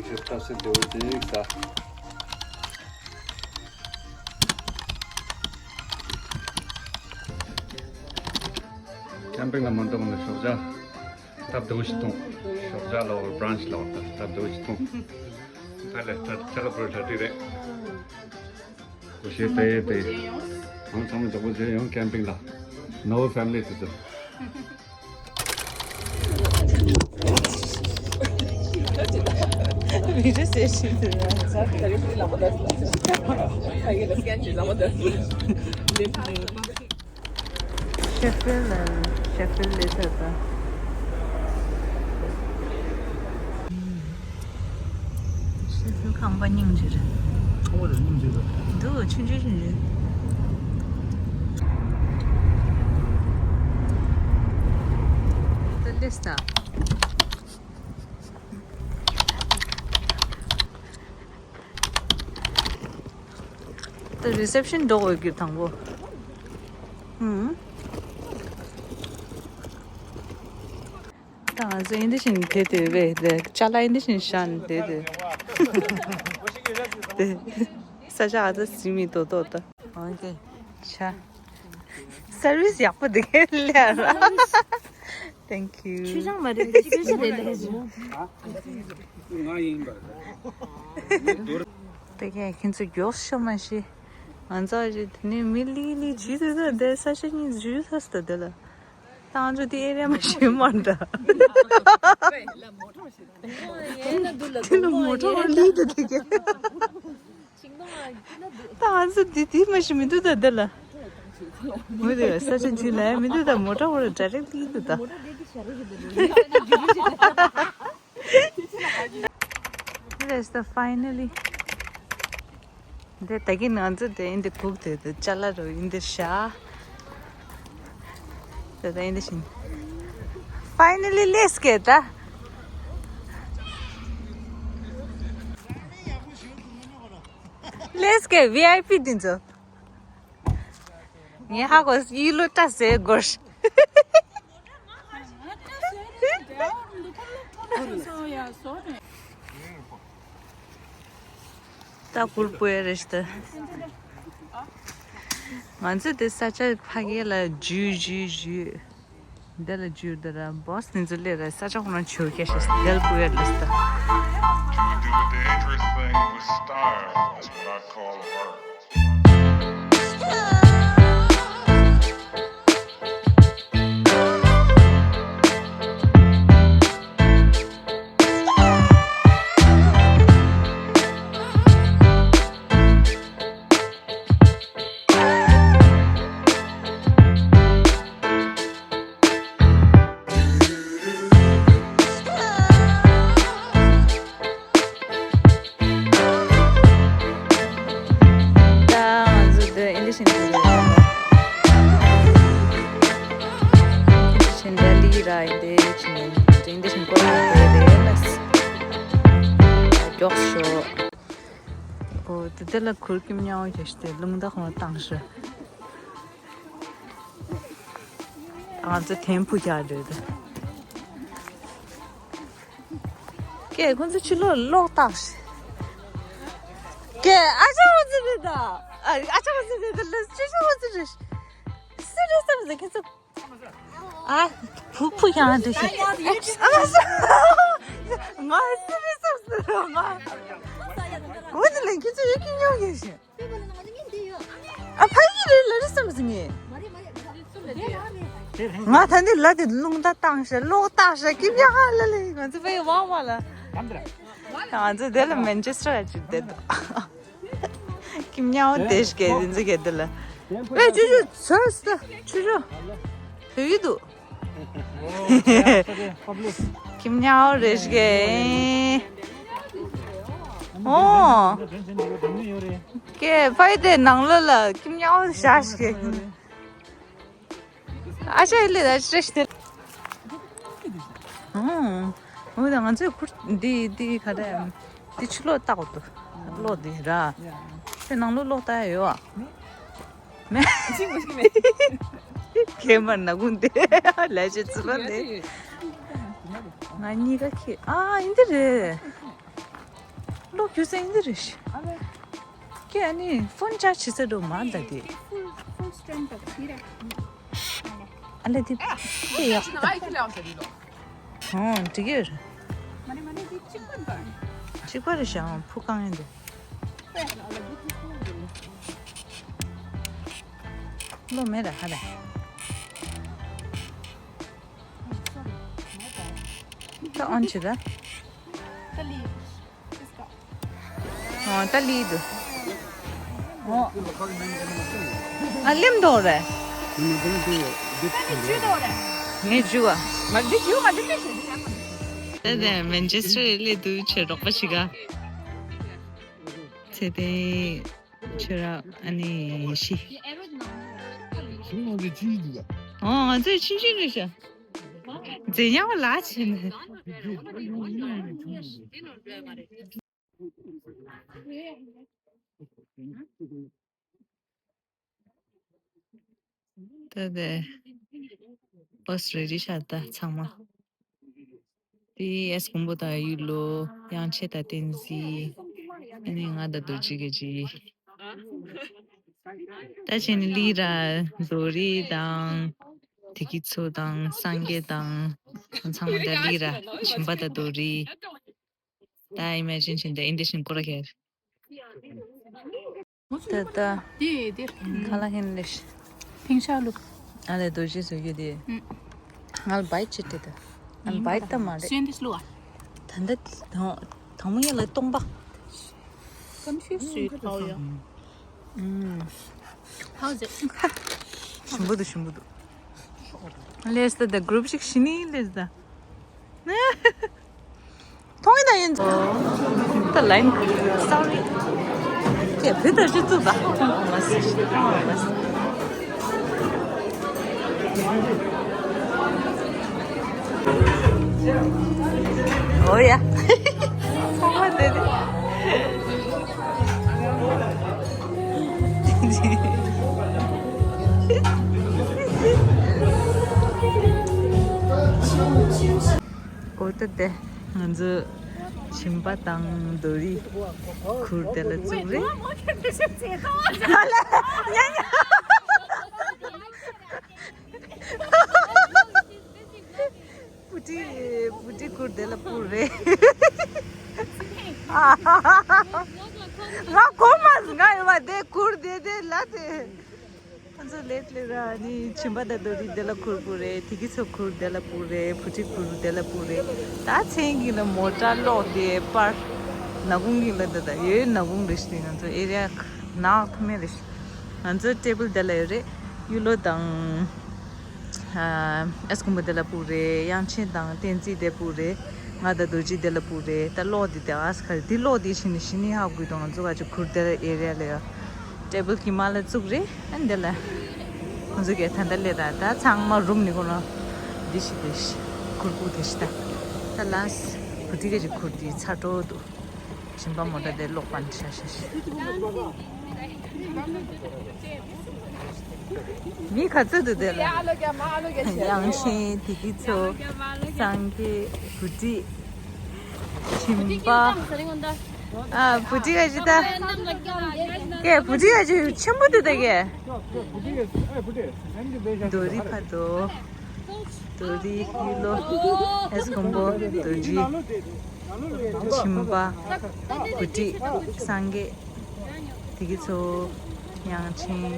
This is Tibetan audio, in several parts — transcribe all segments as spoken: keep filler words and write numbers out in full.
ཁྱེད་ལྟ་ཚེ་བདེ་བོ་ཅིག་ཟ། ཀེམ་པིང་ལ་མ་འགྲོ་ན་ཞོགས་ཇ་སྟབས་བདེ་བོ་ཞིག་འཐུང་། ཞོགས་ཇ་ལ་བོ་བྷ་རན་ཆི་ལ་བོ་སྟབས་བདེ་བོ་ཞིག་འཐུང་། ད་ལས་ད་ཅ་ལག་པོ་གྲ་སྒྲིག་རེད། གོ་ཤེས་ཏེ་ཏེ། ཨང་ཚང་མ་མགྱོགས་པོ་བྱས་ཡོང་ཀེམ་པིང་ལ། ནོ་ཕེ་མི་ལི་དེ་ཚོ། Sheffield and Sheffield literature. Sheffield ཁང་པ་སྙིང་རྗེ་རེད། ཁང་པ་རེད་སྙིང་རྗེ་རེད། འདུག་ཆུང་ཆུང་ཆུང་ཆུང་། ད་སླེབས་ས། ད་རི་སེབ་ཤན་འགྲོ་དགོས་ཀྱི་དང་པོ། ཧུམ། ད་ང་ཚོ་ཨིན་དི་ཤིན་དེ་དེ་བས་དེ་ཅ་ལག་ཨིན་དི་ཤིན་ཤན་དེ་དེ། དེ་ས་ཆ་ཨ་ད་སི་མི་ཏོ་ཏོ་ད། ཨོ་ཀེ། ཤ། སར་བིས་ཡག་པོ་འདུག་ལ། Thank you. ཆུ་ཆང་མ་རེད་དེ་སྤེ་ཤལ་རེད་ལས་བྱུང་། ང་ཡིན་པ། དེ་གས་ཁྱེད་ཚོ་མགྱོགས་ཤོག་མ་ཤི། ང་ཚོ་ཨ་ཅེ་དེ་ནས་མི་ལི་ལི་ཇུས་དེ་ཚོ་དེ་ས་ཆ་གཉིས་ཇུས་ཐོས་སུ་དེ་ལ། ད་ང་ཚོ་དེ་ཨེ་རི་ཡ་མ་ཤི་མ་འདྲ། དེ་ལ་མོ་ཊ་བ་ལི་དེ་དེ་གས། ད་ང་ཚོ་འདི་དེ་མ་ཤི་མི་འདུག་ད་འདི་ལ། ངོས་དེ་ས་ཆ་འདི་ལ་མི་འདུག་ད་མོ་ཊ་བོར་ཌའི་རེག་ལི་འདུག་ད། That's the finally. འདི་ད་གིན་ང་ཚོ་དེ་ཨིན་དེ་ཁུག་དེ་དེ་ཅ་ལག་རོ་ཨིན་དེ་ཤ། དེ་ད་ཨིན་དེ་ཤིན། Finally let's get ད། Let's get V I P འདི་ཚོ། ངས་ཧ་གོ་ཡི་ལོ་ཏྲ་ཟེ་གོ་ཤ། ད་གུར་པོ་ཡ་རེ་ཤ་ད། ང་ཚོ་དེ་ས་ཆ་ཕ་གི་ལ་ཇུ་ཇུ་ཇུ། འདི་ལ་ཇུ་འདི་ར་བོ་སི་འདི་ཚོ་ལས་ར་ས་ཆ་ཁོ་རང་ཆུ་ཁྱེར་ཤ་དེ་ལ་པུ་ཡ་རེ་ཤ་ད། You do a dangerous thing with style is what I call art. ད་ང་ཚོ་འདི་ཨིན་དི་ཤིན་དུ་ཡོད་རེད། ཨིན་དི་ཤིན་ལྡི་ལི་ར་ཨིན་དི་ཤིན་ཨིན་དི་ཤིན་སྐོར་ལ་འགྲོ་ཡི་རེད་ལ། མགྱོགས་ཤོག་ཨོ་དེ་དེ་ལ་གུར་གྱིམ་ཉག་འོ་རྒྱ་ཤི་དེ་རླུང་རྟ་ཁོང་ལ་བཏང་ཤོག་ང་ཚོ་ཐེམ་ཕུ་རྒྱག་འདོད་དེ། ཀྱེ་ཁོང་ཚོ་ཕྱི་ལོགས་གློག་བཏགས་ཤིག་ཀྱེ་ཨ་ཅག་ཁོང་ཚོ་རེད་ད། ཨ་ཨ་ཅག་ཁོང་ཚོ་རེད་ད་ལ་ཅི་ཅི་ཁོང་ཚོ་རེད། སུ་རེད་བསམ་ཟེར་ཁྱེད་ཚོ། ཨ་ཕུ་ཕུ་ཡང་འདི་ཤིག་ཨ་མ་ས། ང་སུ་རེད་བསམ་ཟེར་ང་། འོ་དེ་ལས་ཁྱེད་ཚོ་ཡོད་ཀྱི་ཉོ་ཡོད་ཤིག་ཨ་ཕ་གི་རེད་ལ་རེད་བསམ་ཟིན་ངེས། ང་ད་ནི་ལ་དེ་རླུང་རྟ་བཏང་ཤག་གློག་བཏགས་ཤག་ཀྱིམ་ཡ་ཧ་ལ་ལ་ང་ཚོ་བའི་ཝང་ཝང་ལ། ང་ཚོ་དེ་ལ་མན་ཆེ་སི་ཊར་ཅིག་བསྡད་འདུག་ཀྱིམ་ཉ་འོ་དེ་ཞིག་གི་འཛིན་གི་དེ་ལ། བའི་ཆུ་ཆུ་ཚོས་ད་ཆུ་ཆུ། བོད་ཡིག་འདུག་ཀྱིམ་ཉ་འོ་རེ་ཞིག་གི། ཨོ། ཀྱེ་ཕ་ཡི་དེ་ནང་ལོ་ལ་ཀྱིམ་ཉའོ་ཞག་ཞིག་ཨ་ཅག་ལི་ཨ་ཅག་ཞིག་ཨོ་ད་ང་ཚོས་ཁུར་འདི་འདི་ག་རེ་འདི་ཕྱི་ལོགས་བཏགས་འདུག་གློག་འདི་ར་དེ་ནང་ལོ་གློག་བཏགས་ཡོད་ཨ། མེད། ཁྱེད་མར་ན་གུང་དེ་ལས་བྱེད་ཚུལ་པ་དེ་ང་གཉིས་ཀ་ཁྱེད་ཨ་ཡིན་འདི་རེད། ལོ་རྒྱུས་ཟེར་འདི་རེད། ཀྱེ་ཨ་ནི་ཕོན་ཅར་ཇི་ཟེར་འགྲོ་མ་ད་དེ། ཨ་ལེ་དེ་དེ་ཡག་ད། ཨོ་འགྲིག་གི་རེད། གཅིག་པ་རེད་ཤག་ཕུ་གང་ཡིན་འདུག་ལོ་མེད་ར་ཧ་ད། ད་ཨོན་ཆི་ད། ཨོ་ད་ལི་དུ། ཨོ། ཨ་ལེམ་དོ་རེད། ངས་ཇུ་བ། ད་ད་མན་ཆེ་སི་ཊར་སླེབས་དུས་ཆེ་རོགས་པ་ཞིག་ག་ཚེ་དེ་ཆེ་ར་ཨ་ནི་ཤི། ཨོ་ང་ཚོས་ཆུང་ཆུང་རེད་ཤག་མཛེས་ཉམས་ལ་ཕྱིན་ནས། ད་དེ་བྷ་སི་རེ་ཌི་ཤག་ད་ཚང་མ། དེ་ཨེས་ཀོང་པོ་དང་ཡུལ་ལོ། དབྱངས་ཅན་དང་བསྟན་འཛིན། ཨ་ནི་ང་དང་རྡོ་རྗེ་རྒྱལ་གྱི། ད་ཆེན་ལི་ར་རྡོ་རི་དང་། དེ་གི་ཚོ་དང་སངས་རྒྱས་དང་། ཚང་མ་ད་ལི་ར་བྱིན་པ་དང་རྡོ་རི། ད་ཨི་མེ་ཇིན་བྱེད་དེ་ཨིན་ཌི་ཤིན་ཀོ་ར་ཁེར། ད་ད། དེ་དེ། ཁ་ལག་ཧན་ལེ་ཤི། ཕིང་ཤ་ལུག་ཨ་ལེ་རྡོ་རྗེ་བཟོ་རྒྱུ་དེ། ང་ལ་བའི་ཅི་སྤྲད་ད། ང་ལ་བའི་ད་མ་རེད། སུན་དིས་ལུ་ཨ། ད་ད་དང་དང་མོ་ཡ་ལ་སྟོང་པ། Confused with how you. How's it? ཞིམ་པོ་འདུག་ཞིམ་པོ་འདུག་ལེས་ད་ད་གུ་རུབ་ཞིག་ཤི་ནི་ལེས་ད། མཐོང་ཡིན་ད་ཡིན། ད་ལན། སོ་རི། ཀྱེ་བུ་ད་ཅི་ཙུག་ད། མཐོང་མ་སྲིད། མཐོང་མ་སྲིད། ཨོ་ཡ། ཚང་མ་དེ་དེ། ཨོ་ད་དེ། ང་ཚོ་བྱིན་པ་དང་རྡོ་རིང་གུར་དེ་ལ་བཙུགས་རེད། བུ་ཁྲིད་བུ་ཁྲིད་གུར་དེ་ལ་སྤུར་རེད། ང་གོ་མ་སོང་། ང་ཡོད་པ་དེ་གུར་དེ་དེ་ལ་དེ། ཁོ་ཚོ་ལེད་ལེད་ར་ནི་བྱིན་པ་དང་རྡོ་རིང་དེ་ལ་གུར་སྤུར་རེད། དེ་གི་ཚོ་གུར་དེ་ལ་སྤུར་རེད། བུ་ཁྲིད་གུར་དེ་ལ་སྤུར་རེད། ད་མཚན་གྱི་ལ་མོ་ཊ་གློག་དེ་པར་ནག་ཁུང་གི་ལ་ད་ད་ཡོད། ནག་ཁུང་རེད་ཤི། ང་ཚོ་ཨེ་རི་ཡ་ནག་ཐུ་མེད་རེད་ཤི། ང་ཚོ་ཊེ་བལ་དེ་ལ་ཡོད་རེད། ཡུ་ལོ་དང་། ཨ་ཨེས་ཀོང་པོ་དེ་ལ་སྤུར་རེད། དབྱངས་ཅན་དང་བསྟན་འཛིན་དེ་སྤུར་རེད། ང་དང་རྡོ་རྗེ་དེ་ལ་སྤུར་རེད། ད་གློག་འདི་དེ་ཨ་སི་ཁ་རེད། འདི་གློག་འདི་ཕྱིན་ནས་ཕྱིན་ནས་ཧ་གོ་གི་འདུག་ང་ཚོ་ག་ཅིག་གུར་དེ་ལ་ཨེ་རི་ཡ་ལ་ཡོད། ཊེ་བལ་གྱི་མ་ལ་བཙུགས་རེད། ཨ་འདི་ལ་ཁོང་ཚོ་གས་ད་ལྟ་སླེབས་ད། ད་ཚང་མ་རུམ་ནི་ཁོ་ན་འདི་ཞིག་དེ་ཞིག་གུར་སྤུར་དེ་ཞིག་ད། ད་ལ་སི་བུ་ཁྲིད་ག་ཅིག་གུར་འདི་ཚ་དྲོ་འདུག་བྱིན་པ་མོ་ཊ་དེ་གློག་པ་ནི་ཤ་ཤ་ཤ། མི་ག་ཚོད་འདུག་དེ་ལ། དབྱངས་ཅན། དེ་གི་ཚོ། སངས་རྒྱས། བུ་ཁྲིད། བྱིན་པ། ཨ་བུ་ཁྲིད་ག་ཅི་ད། ཀྱེ་བུ་ཁྲིད་ག་ཅི་ཆེན་པོ་འདུག་ད་ཀྱེ། རྡོ་རིང་ཕ་དོ། རྡོ་རིང་ཡུ་ལོ། ཨེས་ཀོང་པོ། རྡོ་རྗེ། བྱིན་པ། བུ་ཁྲིད། སངས་རྒྱས། དེ་གི་ཚོ། དབྱངས་ཅན།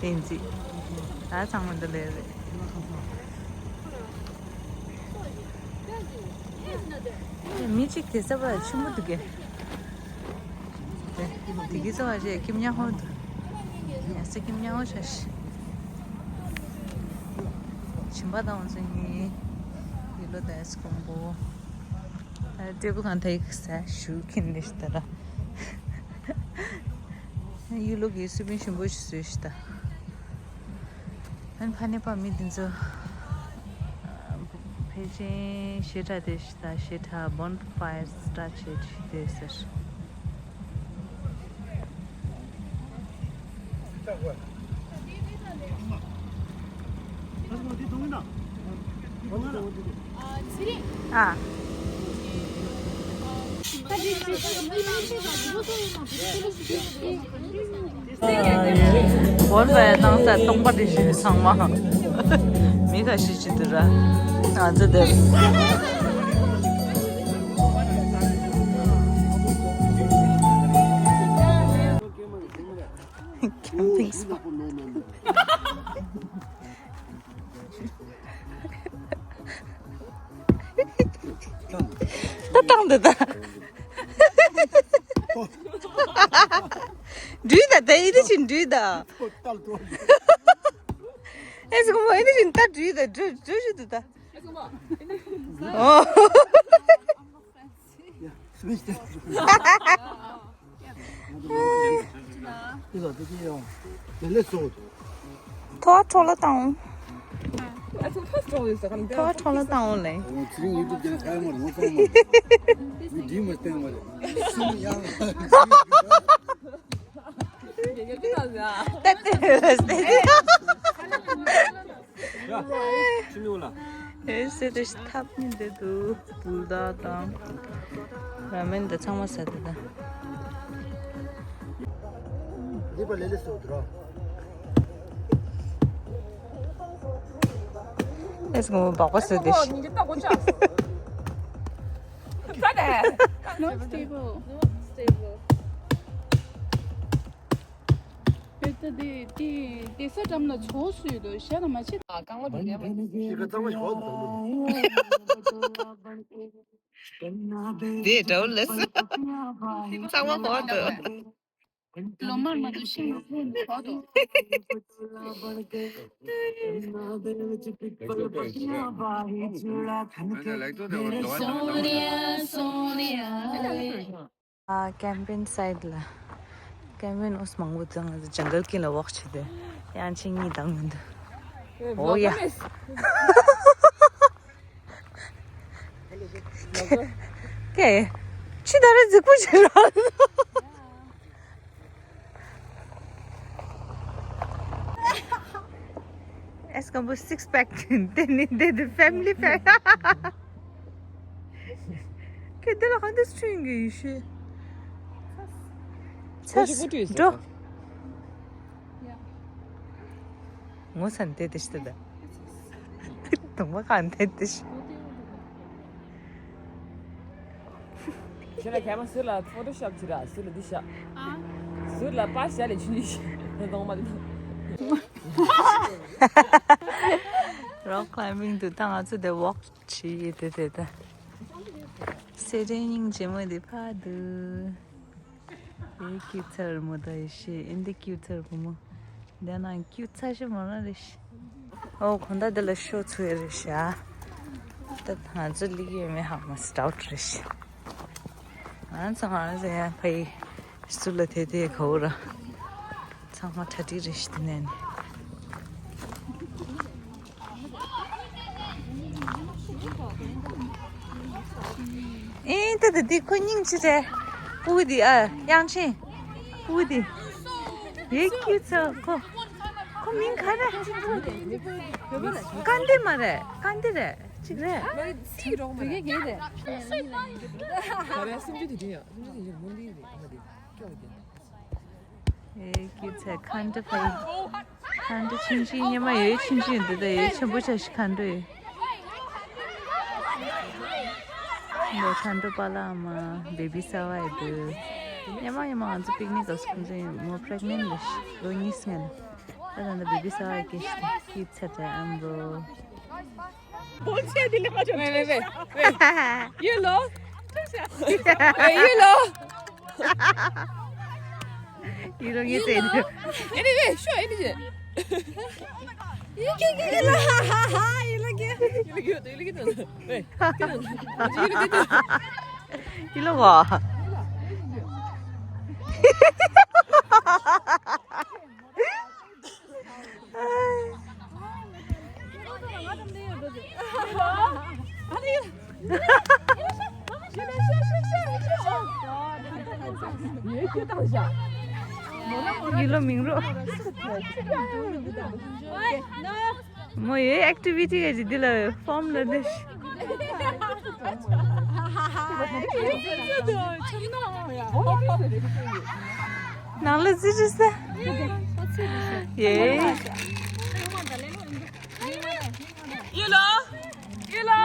བསྟན་འཛིན། ད་ཚང་མ་འདི་ལས་རེད། མི་གཅིག་དེ་ས་བ་ཆེན་པོ་འདུག་གས། དེ་དེ་གི་ཚོ་བ་རེད། ཀིམ་ཉ་ཧོ་འདུག་ཉ་ས་ཀིམ་ཉ་ཧོ་ཤ་ཤི། བྱིན་པ་དང་ཚོ་གཉིས། ཡུ་ལོ་དང་ཨེས་ཀོང་པོ། ཨ་ཊེ་བལ་གང་ཐད་ས་ཞུ་ཁིན་ལེ་ཤི་ད་ར། ཡུལ་ལུགས་ཀྱི་སུ་བན་ཞིམ་པོ་ཞིག་བཟོས་ཤི་ད། ཨན་ཕ་ནེ་པ་མི་འདི་ཚོ་ཕལ་ཆེར་ཞེ་དྲག་དེ་ཤི་ད། ཞེ་དྲག་བོན་ཕ་ཡར་སི་ཊར་བྱེད་ཤི་དེ་ཟེར། ཨ། བོད་པའི་སྣང་ས་སྟོང་པ་དེ་བཞིན་ཚང་མ། མི་ཁ་ཤས་ཤིག་འདུག་ར། ང་ཚོ་འདིར། Camping spot. ད་བཏང་འདི་ད། འགྲུལ་ད་ད་ཨེ་འདི་བཞིན་འགྲུལ་ད། ཨེ་སྐུ་མོ་ཨེ་འདི་བཞིན་ད་འགྲུལ་ད་འགྲུལ་འགྲུལ་ཞུ་འདུག་ད། ཨོ། ཐོ་ཁྲོ་ལ་བཏང་། ཐོ་ཁྲོ་ལ་བཏང་ལེ། ད་ལྟ་ཨེ་སེ་དེ་ཐབ་ནི་འདི་འདུག་བུལ་དཱ་དང་། ར་མེན་དེ་ཚང་མ་ཟ་དེ་ད། འདི་པ་ལེ་ལེ་སོ་དུ་ར། ཨེ་སི་ངོ་བག་པ་ཟ་དེ་ཤི། Not stable. Not stable. དེ་དེ་དེ་དེ་ས་འགྲམ་ལ་ཆོག་སུས་དོ་ཤ་ན་མ་ཆེ། རྐང་པ་འགྲོ་ཉམས། ཤི་ཁ་གཙང་མ་ཞོག་དང་པོ། དེ་འདྲ་བོ་ལས་སུ། ཚང་མ་གོ་དོ། ལོ་མར་མ་དུ་ཤིང་ལོ་ཕུན་གོ་དོ། ཨ། ཀེམ་པིང་སའིཊ་ལ། ཀེམ་པིང་ཨོས་མང་པོ་དང་ཇང་གལ་ཀིན་ལ་ཝོག་བྱེད་དེ། ཡང་ཆིང་གཉིས་དང་མི་འདུག་ཨོ་ཡ། ཀེ། ཆི་ད་ར་རྫིག་པོ་བྱེད་ར། ཨེ་སི་ཀམ་པོ་སིགས་པེག་དེ་ནི་དེ་དེ་ཕེ་མི་ལི་པེག་ཁྱོད་དེ་ལ་གང་དུ་སུ་ཡིན་གི་ཡེ་ཤེས། ཚ་འགྲོ། ངོ་ཚ་ནི་དེ་དེ་ཤི་ད། དུང་བ་གང་དེ་དེ་ཤི། ཁྱེད་ལ་ཁྱེད་མ་ཟུར་ལ་ཕོ་ཊོ་ཤོབ་བྱེད་ར། ཟུར་ལ་འདི་བཞག་ཨ། ཟུར་ལ་པར་བཞག་ལས་ཆུང་ཆུང་ཞིག་ནང་མ་འདུག་རོག་ཀི་ལའིམ་བིང་དུ་ད་ང་ཚོ་དེ་ཝོག་བྱེད་ཡི་དེ་དེ་ད། སེ་རེ་སྙིང་རྗེ་མོ་དེ་ཕ་དུ། དེ་ཀྱུ་ཚར་མོ་ད་ཡེ་ཤེས་ཨིན་དེ་ཀྱུ་ཚར་བུ་མོ། དེ་ན་ཀྱུ་ཚ་ཤི་མོ་ན་རེ་ཤི། ཨོ་གོང་ད་དེ་ལ་ཤོ་ཚུ་ཡ་རེ་ཤི་ཨ། ད་ང་ཚོ་ལིག་ཡོད་མེད་ཧ་མ་སི་ཏའུ་ཊི་རེ་ཤི། ང་ཚོ་ང་ཚོ་ཡ་ཕ་ཡི་སུ་ལ་དེ་དེ་ག་བོ་ར། ཚང་མ་གྲ་སྒྲིག་རེ་ཤི་དེ་ནས་ནི། ཨེ་ད་ད་འདི་ཁོ་སྙིང་ཆི་རེད། སྤུ་གུ་འདི་ཨ་དབྱངས་ཅན། སྤུ་གུ་འདི། ཡེ་ཁྱུ་ཚོ་ཁོ། ཁོ་མིང་ག་རེ། ཀན་ཏི་མ་རེད། ཀན་ཏི་རེད། གཅིག་རེད། ཨེ་ཁྱུ་ཚོ་ཁན་ཏི་ཕ་ཡི། ཁ་འདྲ་ཆུང་ཆུང་སྙེ་མ་ཡོད་ཆུང་ཆུང་འདི་ད་ཡོད་ཆེན་པོ་ཆ་ཞིག་ཁ་འདྲ་ཡོད། འདི་ཁ་འདྲ་པ་ལགས་མ་བེ་བི་ས་བ་ཡི་འདུག་སྙེ་མ་སྙེ་མ་ང་ཚོ་པིག་ནིག་ག་སྐུ་མཚོན་མོ་པྲེག་ནེན་ལ་ལོ་གཉིས་སྔོན། ད་ད་འདི་བེ་བི་ས་བ་ཡི་སྐད་ཤི་ཏེ་ཀི་ཚ་ཏྲ་ཨམ་རོ། བོད་ཆས་འདི་ལས་མ་བྱུང་། ཝེ་ཝེ་ཝེ་ཝེ། ཡུ་ལོ། ཝེ་ཡུ་ལོ། ཡུ་ལོ་ངས་བཙལ་འདུག་ཨེ་ནི་ཝེ་ཤོ་ཨེ་ནི་ཇེ། ཡུ་ལོ་ཧ་ཧ་ཧ་ཡུ་ལོ་གི། ཡུ་ལོ་གི་ཡུ་ལོ་གི། ཝེ། ཡུ་ལོ་གི། ཡུ་ལོ་གི། ཡུ་ལོ་མིང་རུ། མོ་ཡོད་ཨེག་ཊི་བི་ཊི་ག་ཅི་འདི་ལ་ཕོམ་ལ་འདི། ནང་ལ་ཙི་ཙི་ས། ཡེ། ཡུ་ལོ། ཡུ་ལོ།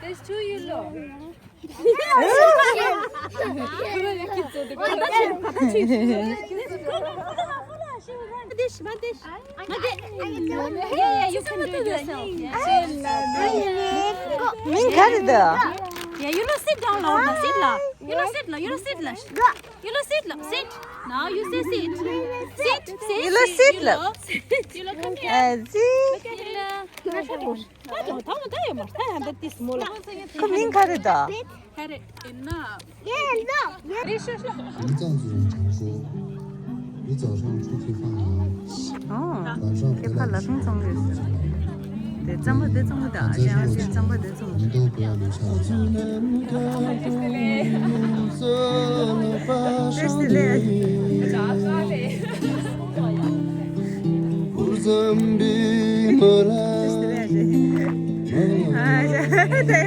There's two yellow. Yeah, yeah, you can do it yourself. Yeah. མིང་ག་རེ་འདུག Yeah, you know, sit down, Lord. Sit la. You know, sit la. You know, sit la. You know, sit la. Sit. Now you say sit. Sit. Sit. You know, sit la. You know, sit. You know, come here. ཨ་ཙི། Look at her. ཁོ་མིང་ག་རེ་འདུག་མི་གཙང་ཚོ་ཡང་དྲང་པོ། མི་གཙང་ཧྲང་ཁྲུ་ཁེ་ཁང་ཡང་། ཨོ། ཁེ་ཕ་ལ་ཁང་བཙོང་གི་ཡོད་ཟེར། དེ་རྩམ་པ་དེ་བཙོང་གི་འདུག་ཨ་ཅག་ཨ་ཅག་རྩམ་པ་དེ་བཙོང་གི་འདུག་བཀྲ་ཤིས་བདེ་ལེགས། ཨ་ཅག་དེ་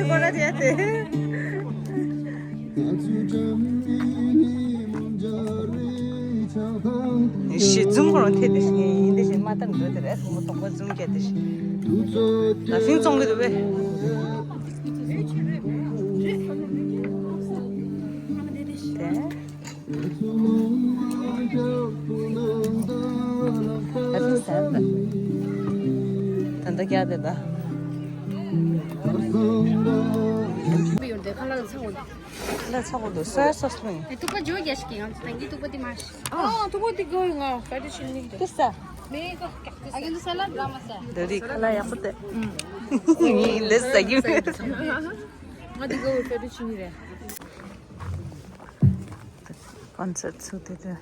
ཁོ་ར་དེ་དེ། ཤི་འཛུམ་ཁོ་རང་ཐེ་དེ་ཤི་ཡིན་དེ་ཤི་མ་ཏང་འདོད་དེ་རེད། ཁོ་མོ་དོག་པ་འཛུམ་རྒྱག་དེ་ཤི། ལ་ཕིང་བཙོང་གི་འདུག་པས། དེ། ལ་ཕིང་ཟ་ད། ད་ལྟ་རྒྱག་དེ་ད། ཡོད་དེ་ཁ་ལག་ཚང་བ། ལ་ཚ་པོ་འདུག་སོ་ཡ་སོ་སི་ལིང་། ཨེ་ཐུག་པ་ཇོ་རྒྱ་ཞིག་གི་ཡང་ཐང་གི་ཐུག་པ་དེ་མ་ཤི། ཨ་ཐུག་པ་དེ་གོ་ཡོང་ང་ཕེ་ཏི་ཆིན་ནི། དེ་ས། མེ་གོ་ཨ་གི་འདི་ས་ལ་ར་མ་ས། འདི་རིགས་ཁ་ལག་ཡག་པོ་དེ། ངས་འདི་ས་གི། ང་དེ་གོ་ཕེ་ཏི་ཆིན་ནི་རེད། ཀོན་སར་ཚུགས་དེ་དེ།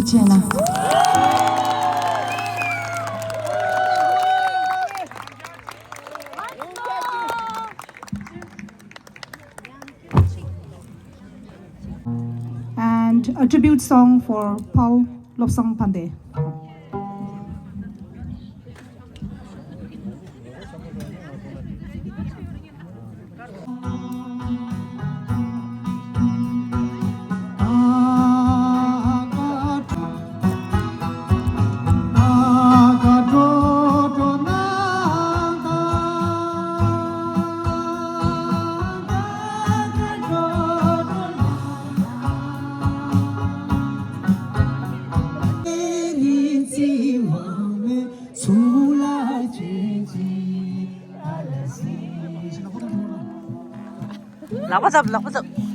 བྱས་ན། And a tribute song for Paul Lobsang Phande. ལག་པ་བརྡབ། ལག་པ་བརྡབ།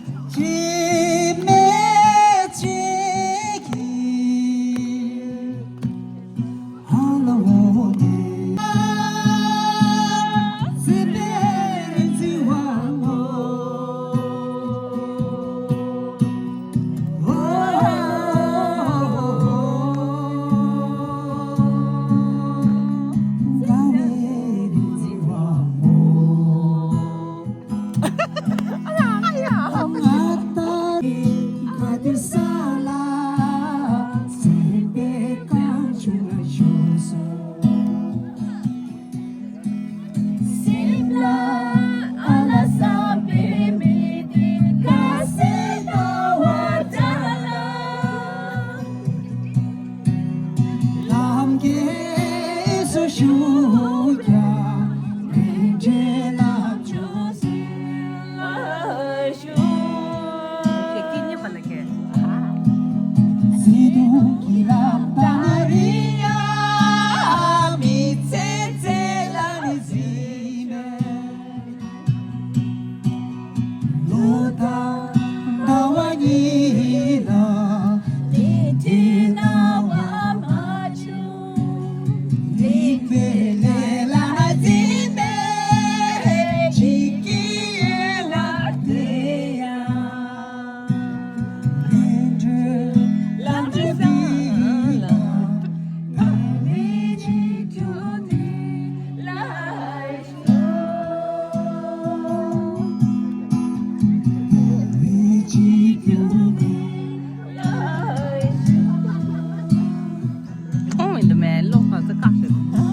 མཐོང་མི་འདུག་མེད། གློག་ག་ཚོད་བཀག་ཤག་ཨ་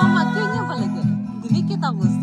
མ་སྐད་སྙན་པ་ལ་སྐད། འདི་ནས་སྐད་བཏང་དགོས་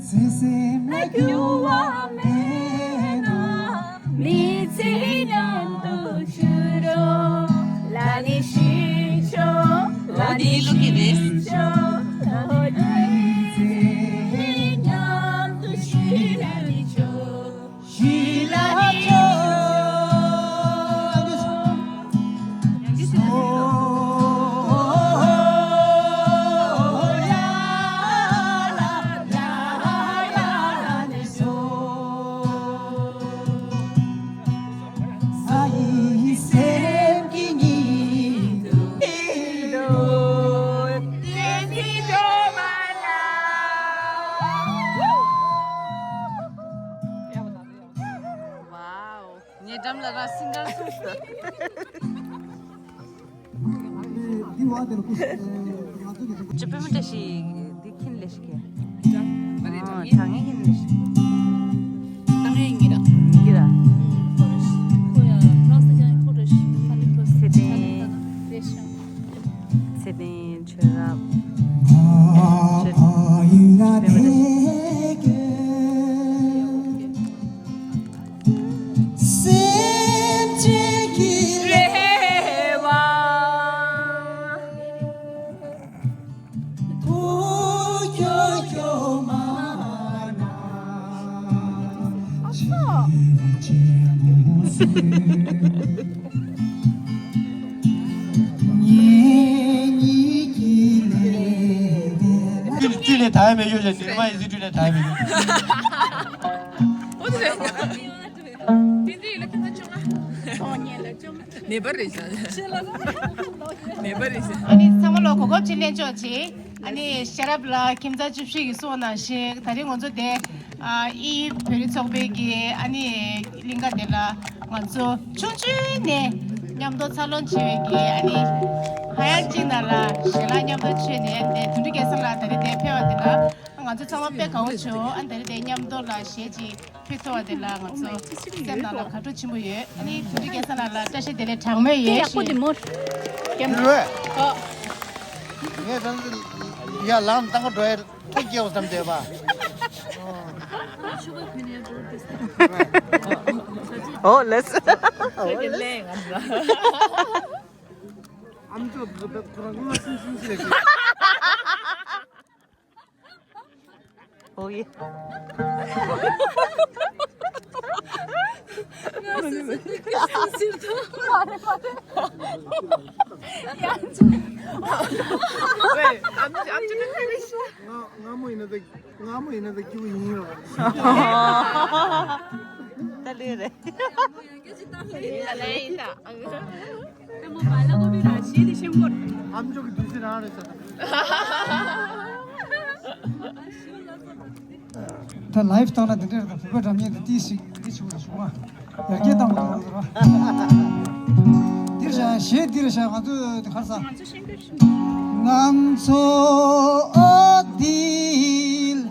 སུ་སི་ཊེ་ཇི་ལ། མི་ཚེ་མཉམ་དུ་བསྐྱུར་རོགས། ལ་ནི་ཤི་ཆོག་ལ་ནི་ཤི་ཆོག་ལ་ནི་ཚེ་མཉམ་དུ་ཤི་ལ་ནི་ཆོག་ཤི་ལ་ནི་ཆོག Wow. ངའི་འགྲམ་ལ་ར་སིང་གར་སུ་སུ། འདི་བ་དེ་ལ་ཀུ་ཅི་པེ་མི་ཏེ་ཤི་འདི་ཁྱིན་ལེ་ཤི་ཀེ། ཨ་ད་ངའི་ཁྱིན་ལེ་ཤི། ད་ངའི་ངི་ར། ངི་ར། ཚེ་བརྟན། ཚེ་བརྟན་ཆོས་རབ། ཆོས་པེ་མི་ཏེ་ཤི། སེམས་ཅན་གྱི་རེ་བ། བཀྲུས་ནས་ད་ཡ་མེད་ཤོག་ཅེས་ཟེར་མ་ཡིན་ཟེར། བཀྲུས་ནས་ད་ཡ་མེད་ཤོག་དེ་འདྲ་ཡིན་ན་ཁྱོད་ཚོ་བཅོ་ལྔ། ངེས་པར་རེད་ཤག་ངེས་པར་རེད་ཤག་ཨ་ནི་ཚང་མ་ལོ་གོ་སྐབས་ཅིག་ལེན་ཆོག་ཅིག་ཨ་ནི་ཤེས་རབ་ལགས་ཁྱིམ་ཚང་བཅུ་བཞི་གིས་གསུངས་པ་ནང་བཞིན་ད་རིང་ང་ཚོ་དེ་ཨ་དབྱིན་ཡུལ་བོད་རིགས་ཚོགས་པའི་གི་ཨ་ནི་གླིང་ག་དེ་ལ་ང་ཚོ་ཆུང་ཆུང་ནས་མཉམ་དུ་འཚར་ལོངས་བྱས་པའི་གི་ཨ་ནི་ཧ་ཡང་གཅིག་ན་ལ་ཞལ་ལག་མཉམ་དུ་མཆོད་ནས་ཨ་ནི་དོན་གྲུབ་སྐལ་བཟང་ལགས་ད་རིང་དེ་ཕེབས་པ་དེ་ལ་ང་ཚོ་ཚང་མ་དཔེ་དགའ་བོ་བྱུང་། ཨ་ནི་ད་རིང་དེ་མཉམ་དུ་ལ་གཞས་ཅིག་ཕུལ་ཐུབ་པ་དེ་ལ་ང་ཚོ་སེམས་ནང་ལ་དགའ་སྤྲོ་ཆེན་པོ་ཡོད། ཨ་ནི་དོན་གྲུབ་སྐལ་བཟང་ལགས་ལ་བཀྲ་ཤིས་བདེ་ལེགས་གྲངས་མེད་ཡོད་ཞུ། ཡག་པོ་འདི་མོ། ཡོད། ཨོ། ངས་ད་ཡ་ལམ་བཏང་ག་འགྲོ་ཡ་ཐུགས་སྐྱེ་བོ་བསམ་བསྡད་པ། ཨོ་ལེས། ཨམ་ཅོག་ཁོ་རང་ངོ་སིང་སིང་ཞིག་རེད། ཨོ་ཡེ། ང་ང་མོ་ཡིན་ན་ད་ང་མོ་ཡིན་ན་ད་སྐྱིད་པོ་ཡིན་ཡོད། ད་ལོས་རེད། ད་ལོས་ཡིན་ད། ཨམ་ཅོག་གི་དུས་ཚོད་རང་རེད་ས། ད་ལའིབ་བཏང་ན་དེ་འདྲ་རེད། ད་བོད་པ་འདྲ་མིན་དེ་ཏིས་ཞིག་འདི་ཆུ་རེད་ཞུ་བ། ཡར་རྒྱས་བཏང་བ་དང་རེད་བ། འདིར་བཞག་གཞས་འདིར་བཞག་ང་ཚོ་དེ་གར་ས། ང་ཚོ་འདི།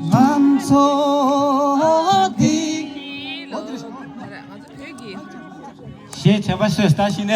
ང་ཚོ་འདི། གཞས་བྱས་པ་སོས་ད་ཤི་ནས།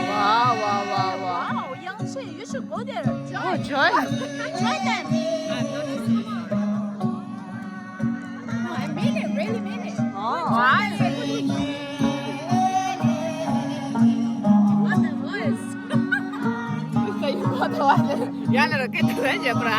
Wow, wow, wow, wow. Wow, Yang Chen, you should go there. Join. Oh, join. Join them. No, I mean it, really mean it. Oh. Why? What the voice? ཡ་ལ་ར་སྐད་དུ་བས་བྱེད་པ་ར།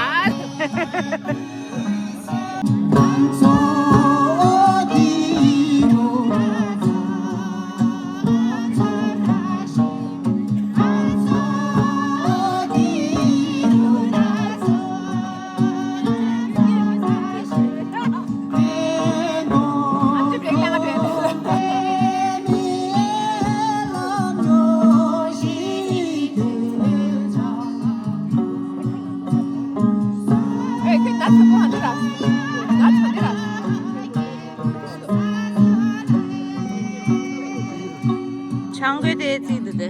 ཆང་གོས་དེ་བརྩིས་འདུག་དེ།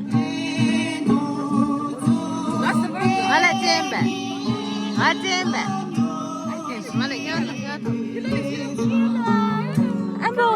ང་ལ་ཅན་པས། ང་ཅན་པས། ང་ལ་ཡང་ཡང་དང་། ཨ་ནོ།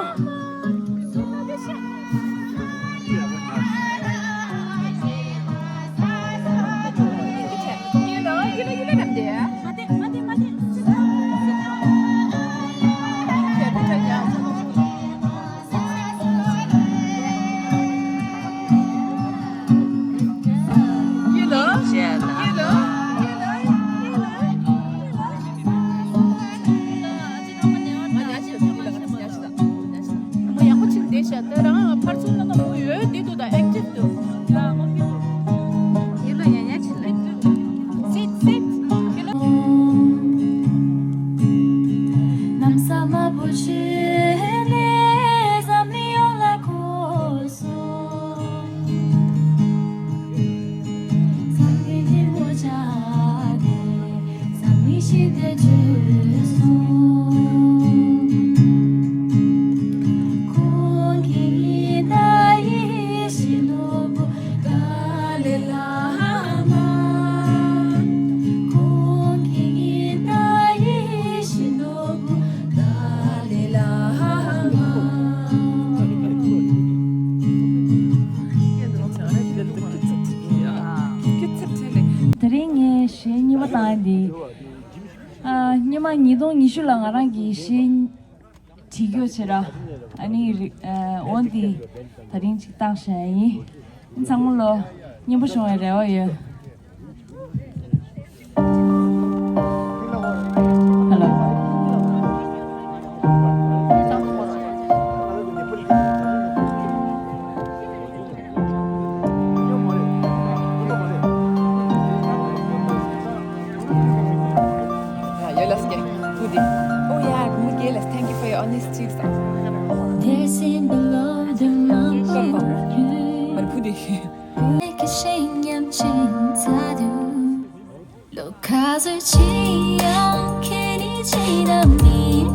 བཏང་འདི། ཨ། སྔོན་མ་ཉིས་སྟོང་ཉི་ཤུ་ལ་ང་རང་གི་གཞས་བྲིས་རྒྱུ་བྱས་ར། ཨ་ནི་རི- ཨ། འོ་འདི་ད་རིང་ཅིག་བཏང་བཞག་ཡིན། ཚང་མ་ལོ་སྙན་པོ་བྱུང་བའི་རེ་བ་ཡོད། Hello. Yeah, yeah, let's get Pudi. Oh yeah, Pudi, let's thank you for your honesty. Dancing below the mountain. But Pudi. Like a shame, I'm changing. Look, cause it's here, can you see the me?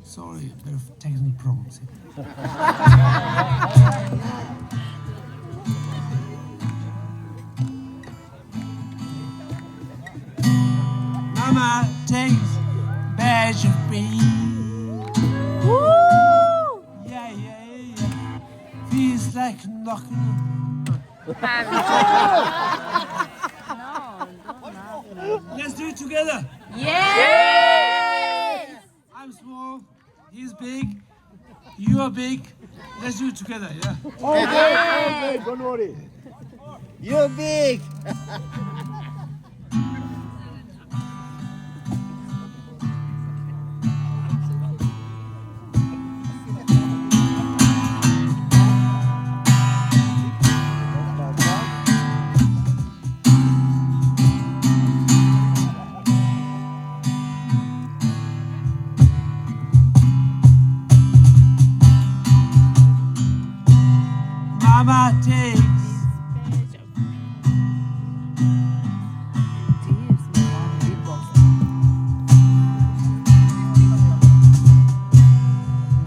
Sorry, a bit of technical problems here. Mama takes badge of pain. Woo! Yeah, yeah, yeah. Feels like knocking. Let's do it together. Yes! I'm small, he's big, you are big. Let's do it together, yeah? Okay, okay, don't worry. You're big. Mama takes.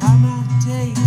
Mama takes.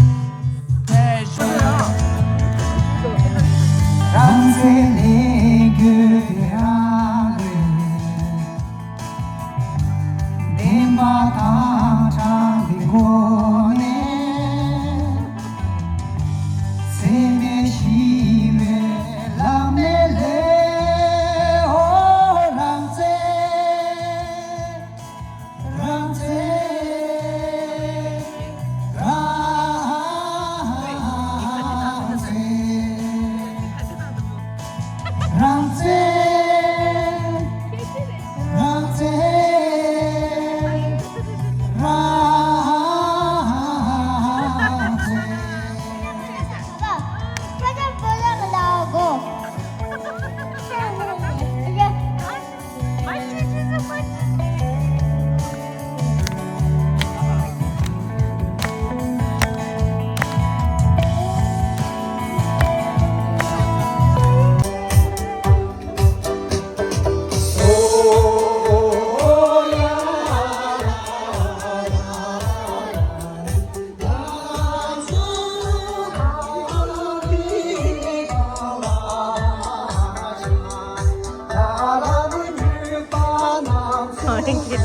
Thank you.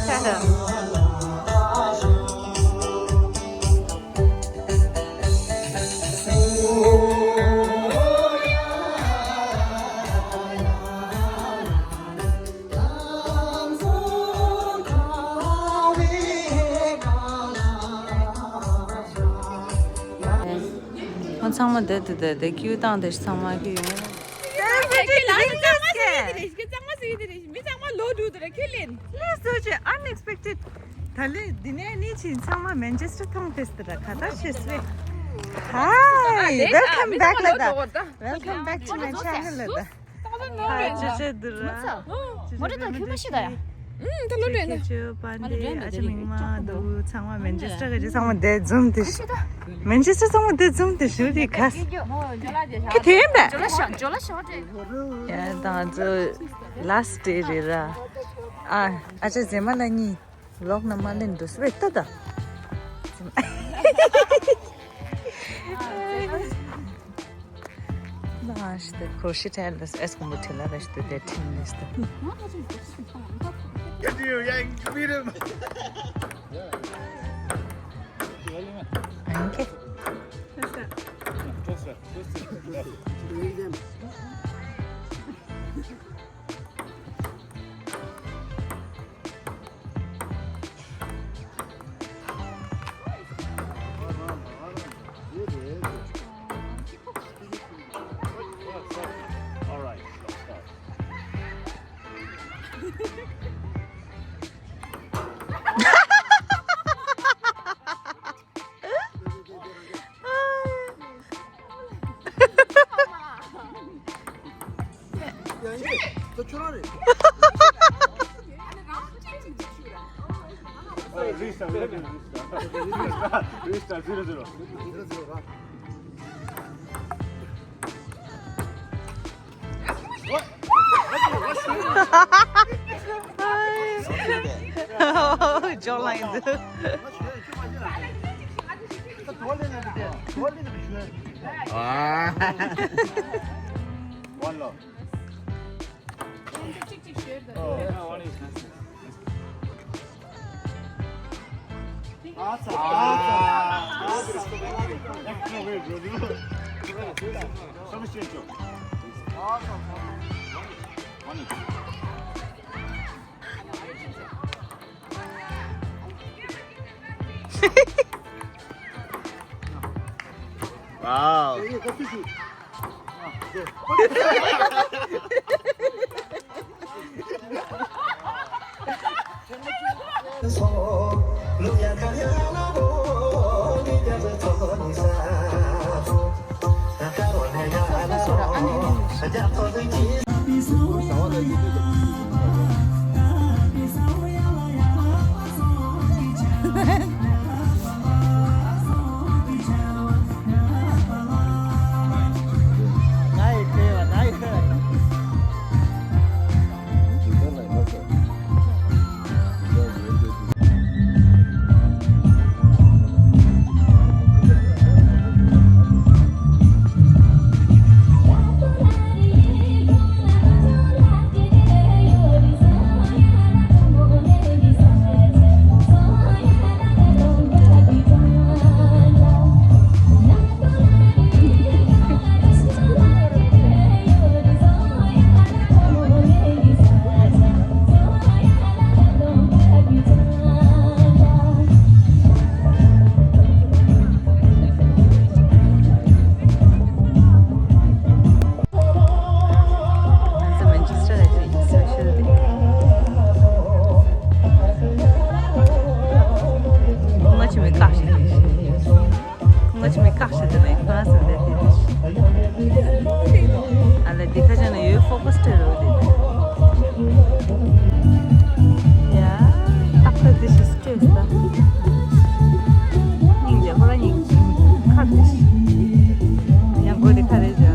ཁོང་ཚང་མ་བསྡད་དེ་བསྡད་དེ་ཀིའུ་བཏང་དེ་ཚང་མ་ཀིའུ་ཡོང་། ཁྱེད་ལ་ཁྱེད་ཚང་མ་སུ་ཡིན་དེ་རེད། མི་ཚང་མ་ལོ་དྲུག་དེ་རེད། ཁས་ལེན། ལས་སོ་ཆེ་unexpected། ད་ལས་འདི་ནས་ནི་ཕྱིན་ཚང་མ་Manchester་མཐོང་དེ་སི་ད་ག་ད་ཤེས་སོ། Hi, welcome back ལ་ད། Welcome back to my channel ལ་ད། ཧ་ཅི་ཅི་འདུག་ར། མོ་ཏྲ་དང་ཁྱོད་མ་ཤི་ད་ཡ། ཨུམ་ད་ལོ་འདྲེན་ད། ཁྱོད་པན་ཌེ་ཨ་ཅག་མིང་མ་འདུག་ཚང་མ་Manchester ག་ཅི་ཚང་མ་འདི་ཛུམ་དེ་ཤི། Manchester ཚང་མ་འདི་ཛུམ་དེ་ཤི་རི་ག་ཁི་དེ་ཡིན་པས། ཇོ་ལ་ཤ་ཇོ་ལ་ཤ་ཏྲེ། ཡ་ད་ང་ཚོ་last day རེད་ར། ཨ་ཨ་ཅག་ཟེ་མ་ལ་གཉིས། ལོག་ན་མ་ལེན་འདུག་སེ་ལྟ་ད། ནང་ཞིག་ཏུ་ཁོ་ཤི་ཐལ་ལ་ཨེ་སྐུ་མོ་ཁྲི་ལ་ར་ཞིག་ཏུ་དེ་ཁྲིམས་ལས་ཏུ། ཨང་ཀེ། ཡ་ཡིན། ད་ཁྱོད་རང་རེད། རིས་ད་རིས་ད་རིས་ད་ཟེརོ་ཟེརོ། ཟེརོ་ཟེརོ་ར། ཇོ་ལ་ཡིན་འདུག Wow. ང་ཚོ་མན་ཆེ་སི་ཊར་ལ་ཅིག་སོ་ཤལ་དེ། ང་ཆུ་མེད་ཀ་ཞིག་ཁོང་ང་ཆུ་མེད་ཀ་ཞིག་དེ་ནས་ཁོ་རང་ཚོ་འདས་དེ་དེ་ཨ་ལ་འདི་ཁ་ཅན་ན་ཡོད་ཕོ་ཀ་སི་ཊེ་རོ་དེ་ཡ་ཏག་ཏག་དེ་ཞིག་སི་ཊེ་རེ་སི་ད་སྙིང་རྗེ་ཁོ་རང་སྙིང་ཁ་དེ་ཞིག་ཡང་མགོ་དེ་ཁ་རེ་བྱ།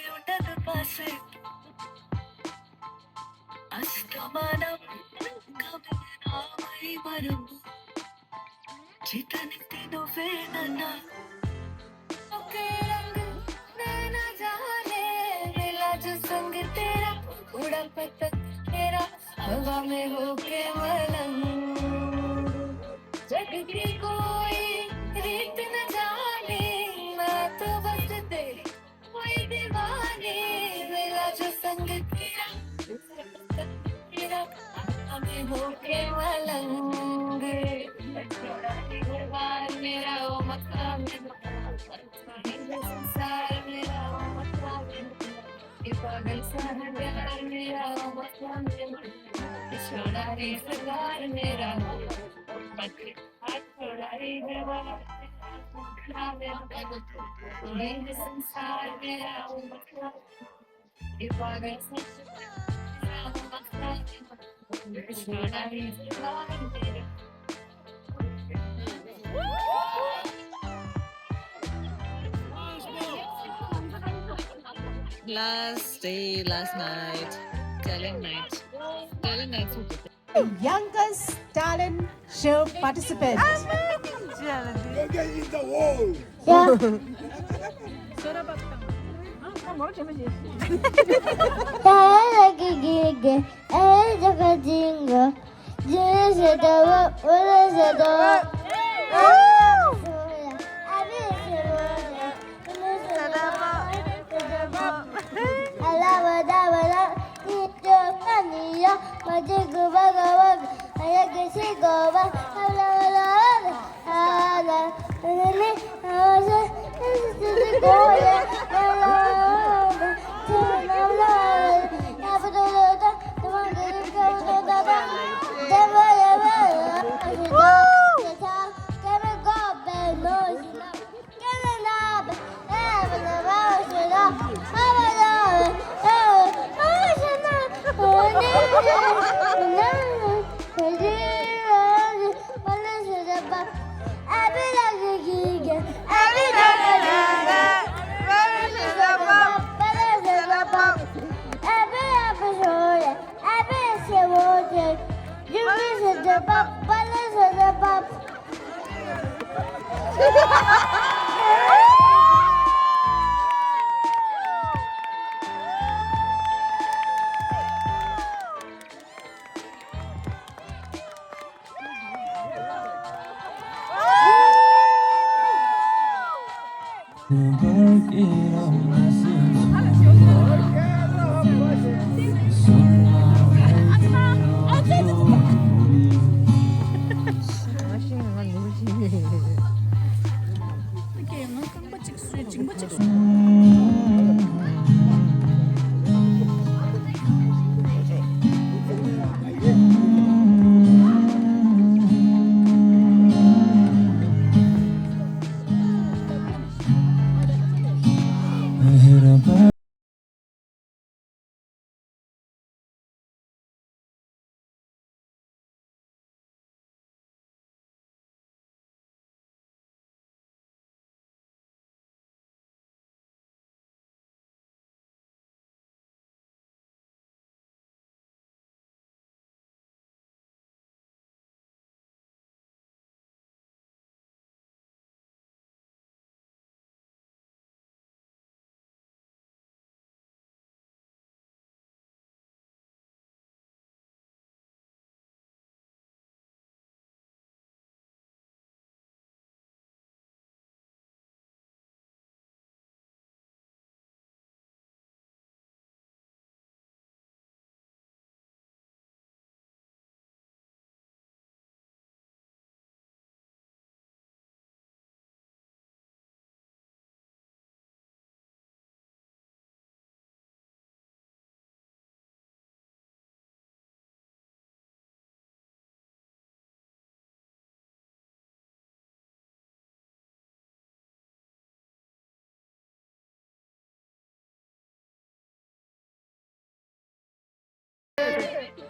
ཡོད་ན་ད་པ་སེ། ཨ་སི་ཏ་མ་ན་ཀ་མེ་ར་མ་ཡི་མ་རུ་མུ། ཇི་ཏ་ནི་ཏི་ནོ་ཝེ་ན་ན། के रंग नैना जाने, मिला जो संग तेरा, उड़ा पतंग मेरा, हवा में होके मलंग। जग की कोई रीत न जाने, मैं तो बस तेरी कोई दीवानी, मिला जो संग तेरा, तेरा, हवा में होके मलंग। छोड़ा ये घर बार मेरा, ओ मकान मेरा। संसार मेरा, ओ मकान मेरा। ये पागल सा है प्यार मेरा, ओ मकान मेरा। छोड़ा ये घर बार मेरा, ओ मकान मेरा। Last day, last night, talent night, talent night. Youngest talent show participant. Ganga in the world. Yeah.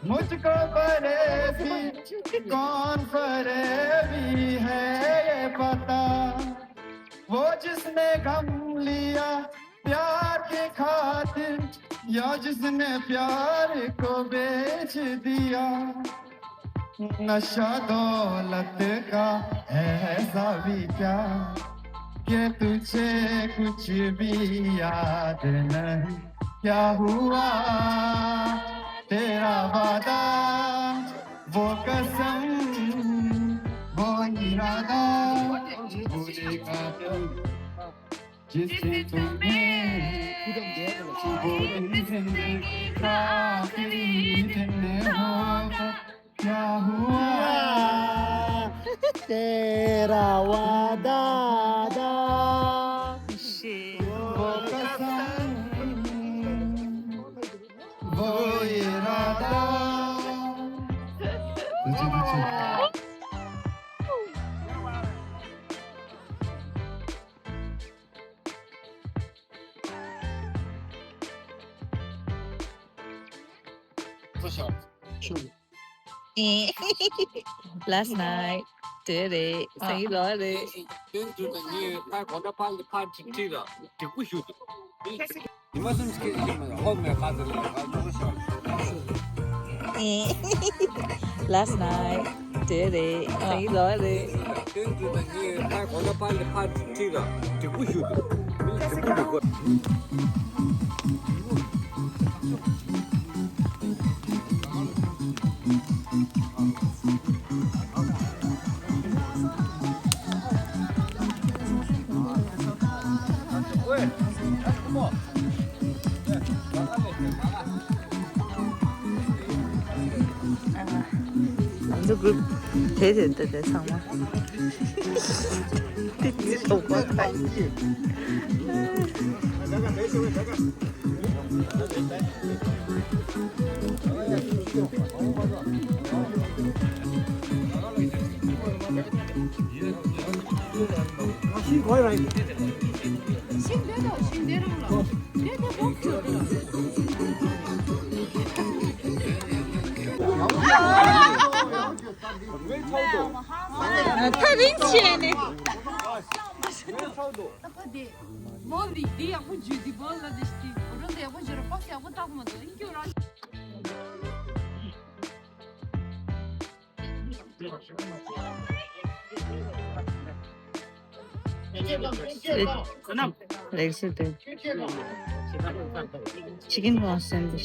मुझको फरेबी कौन फरेबी है ये पता, वो जिसने गम लिया प्यार या जिसने प्यार को बेच दिया, नशा दौलत का है ऐसा भी क्या, कि तुझे कुछ भी याद नहीं। क्या हुआ तेरा वादा, वो कसम, वो इरादा, वो एक आदम, जिससे तुम्हें वो दिन जिंदगी का आखिरी दिन होगा। क्या हुआ तेरा वादा, वो कसम, वो इरादा। Last night དེ་རེད། སང་ཉིན་ལོག་རེད། དེ་དུས་ད་ངས་ཕར་གོང་ད་ཕར་ལ་ཕར་ཅིག་ཁྲིད་ལ་འགྲིག་པོ་ཞུ་འདུག་ཉི་མ་གསུམ་ཅིག་ཁྲིད་ཀྱི་མ་རེད། ཧོབ་མེད་ཁ་ཚ་ལ་ཁ་ཚ་ཤོར། Last night དེ་རེད། སང་ཉིན་ལོག་རེད། དེ་དུས་ད་ངས་ཕར་གོང་ད་ཕར་ལ་ཕར་ཅིག་ཁྲིད་ལ་འགྲིག་པོ་ཞུ་འདུག་འགྲིག་པོ་འདུག་ང་ཚོ་གུར་དེ་དེ་དེ་དེ་ཚང་མ། ཏི་ཏི་ཐོག་པ་ཁ་ཡིན། ཐག་རིང་བྱས་ནས། ད་ཕ་དེ། བོ་འདི་འདི་ཡག་པོ་བརྗོད། འདི་བོ་ལ་དེ་ཤི་འོ་འདི་ཡག་པོ་བརྗོད་ར་པགས་ཡག་པོ་བཏགས་མ་འདུག་ཨིན་སྐྱུ་ར། ལེགས་སོ་དེ། ཅི་གིན་བང་སེན་དེ།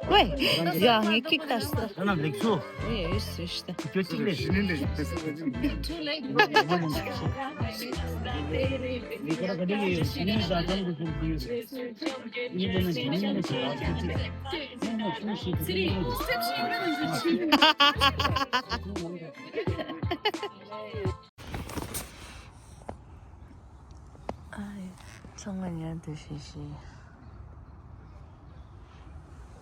ཝེ། ཡ་ངས་ཀིག་ལྟར་སོ། ད་ནང་ལེགས་སོ། ཨེ་ཡོད་སྲིད་ཤི་ད། ཁྱོད་གཅིག་ལས་ཟིན་ནི་འདི། ཚང་མ་ཉལ་བསྡད་ཤིག་ཤིག་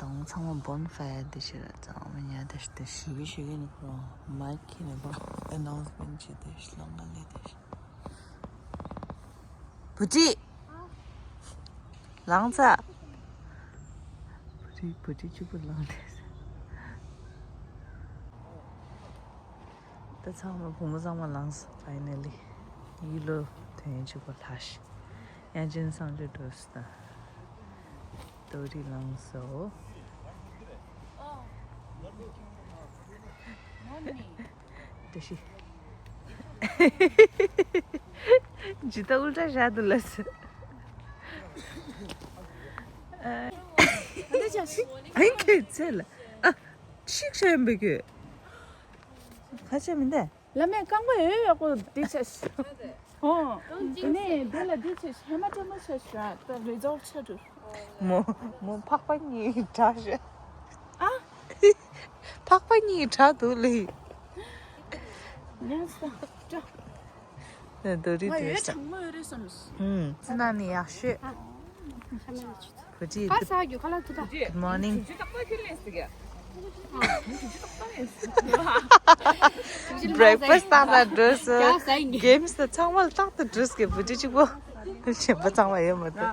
དང་ཚང་མ་bonfire་བསྡད་ཤིག་ར། ཚང་མ་ཉལ་བསྡད་ཤིག་དེ་ཞུ་གི་ཞུ་གི་ནི་ཁོ་རང་མའིག་ཁྱེར་ནས་ཁོ་རང་announcement་བྱེད་བསྡད་ཤིག་ལོང་ང་ལས་བསྡད་ཤིག་བུ་ཁྲིད། ལངས་ཚར། བུ་ཁྲིད་བུ་ཁྲིད་གཅིག་པུ་ལངས་བསྡད། ད་ཚང་མ་བུ་མོ་ཚང་མ་ལངས་སོང་། Finally ཡིད་བློ་དོན་གཅིག་པོ་ལྷག་ཤག་དབྱངས་ཅན་བསང་མཆོད་འགྲོ་སོང་། ད་ཏོ་རི་ལངས་སོང་། བཀྲ་ཤིས། ཇི་ལྟ་ཨུལ་ཏྲ་བཞག་འདུག་ལ་ཟེར། ཨ་ཁྱེད་ཚེ་ལ་ཨ། ཤིག་ཤ་ཡིན་པའི་གི། ཁ་ཆེ་མི་འདས། བླ་མས་རྐང་པ་ཡོད་ཡོད་ཀོ་འདི་ཆེ་ཤི། ཨོ། ནས་འདི་ལ་འདི་ཆེ་ཤི་ཧེ་མ་ཏྲ་མ་ཆེ་ཤི་ར་ད་རི་ཛོལ་ཆེ་འགྲོ། མོ་མོ་ཕག་པ་གཉིས་དྲག་ཤི། ཨ། ཕག་པ་གཉིས་དྲག་འདུག་ལི། ཉན་ས་ཏྲ། ནས་དོ་རི་ང་ཡོད་དོ་ས། གྲང་མོ་ཡོད་རེད་བསམ། ཧུམ། ཙི་ན་ནི་ཡག་ཤོས། བུ་ཅི། ཁ་ས་རྒྱུ་ཁ་ལག་ཐུག་ད། Good morning. Breakfast་བཏང་ན་འགྲོ་སོང་། Games་དང་ཚང་མ་ལ་རྟག་ཏུ་འགྲོ་སོང་། བུ་ཅི་གཅིག་པོ། གཞན་པ་ཚང་མ་ཡོད་མ་ཐུབ།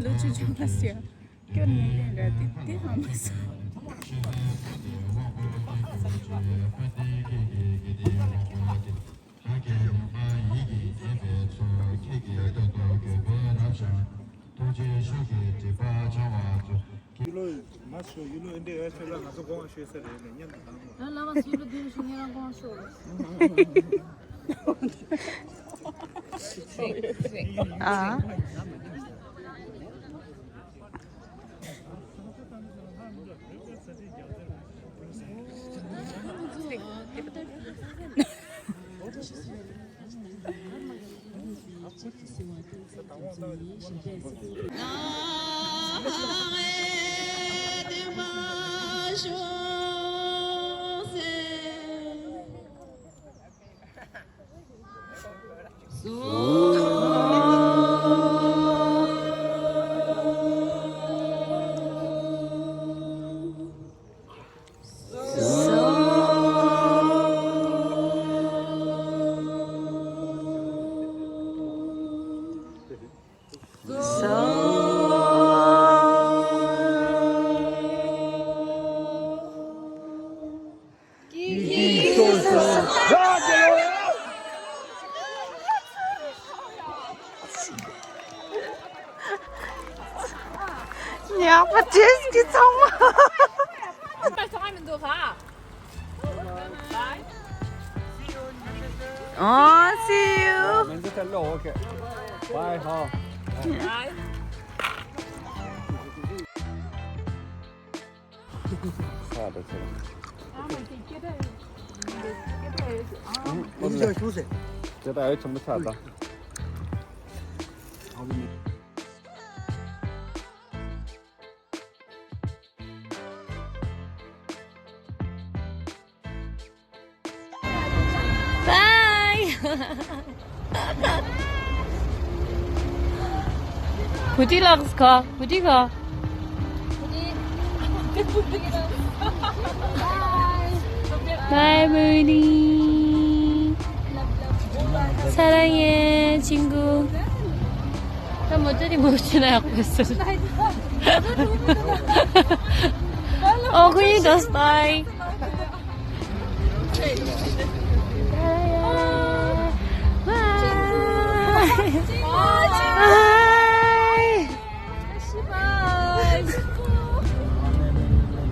ལོ་ཆུང་ཆུང་ལ་ཟེར། སྐྱོར་ནས་ལེན་ར་དེ་དེ་ཧ་མ་སོང་། ཡུལ་ལོ་མ་ཤོ་ཡུལ་ལོ་འདི་ཨེ་ཤེ་ལ་ང་ཚོ་དགོངས་ཤེས་ས་རེད་ནས་ཉན་དང་། ཨ་ལ་མ་སུ་ལ་དུས་ཤིག་ཉན་དགོངས་ཤོ། ཨ། ཉག་པ་བྲེས་ཀྱི་ཚང་མ། ཚང་མ་མི་འདུག་ག། ཨོ། See you. མེན་ཛི་ཐལ་ལོ། ཨོ་ཁེ། Bye. ཧོ། Bye. ས་དང་ཚེ་རིང་། ཨ་མ་དེ་སྐད་གྲགས་ཡོད། སྐད་གྲགས་ཡོད། ཨ་མ། ཨུམ། ཨོ་ལེ། སྐད་གྲགས་ཡོད། ཆེན་པོ་ཆགས་དང་། Bye. Booty loves car. Booty car. Bye, Moody. 사랑해, 친구. 나 모델이 뭐 지나고 있어. 어, 그니까 스타일.